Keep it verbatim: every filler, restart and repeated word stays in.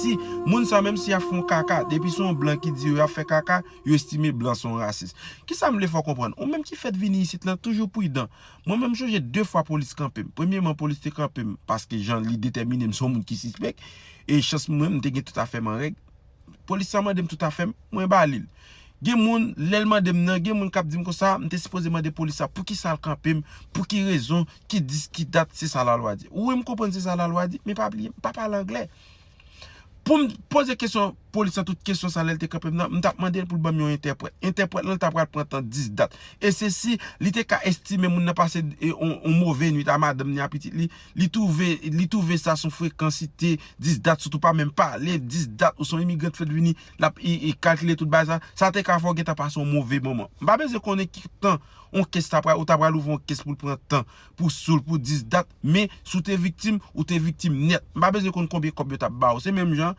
Si moun sa menm si y ap fè yon kaka, depi se yon blan ki di yo y ap fè kaka, yo estime blan se yon rasis. Kisa m vle fè w konprann? Ou menm ki fèt vini isit lan, toujou pridan. Mwen menm m chonje de fwa polis kanpe m. Premyeman, polis te kanpe m paske jan li detèmine m se yon moun ki sispèk. E chans mwen, m te gen tout afè m an règ. Polis sa mande m tout afè m, mwen ba li l. Gen moun, lè l mande m nan, gen moun k ap di m konsa, m te sipoze mande polis sa poukisa l kanpe m, pou ki rezon, ki dis, ki dat, se sa lalwa di. Ou wi, m konprann se sa lalwa di, men pa bliye, m pa pale anglè. Pou m poze kesyon polis lan, tout kesyon sa lè l te kanpe m nan, m t ap mande l pou l ban m yon entèprèt. Entèprèt lan, l ta pral pran tan dis dat. E se si li te ka estime moun nan pase e, on, on move nwit a madanm ni a pitit li, li twouve, li twouve sa se yon frekansite, dis dat, sitou pa menm pale, dis dat, ou se yon imigran k fèt vini, l ap e, e kalkile tout bagay sa, sa te ka fè w gentan pase yon move moman. M pa bezwen konnen ki tan yon kes ta pral, ou ta pral ouvri yon kes pou l pran tan, pou sou l, pou dis dat, men si w te viktim, ou te viktim nèt. M pa bezwen konn konbyen kòb yo t ap ba w. Se menm jan,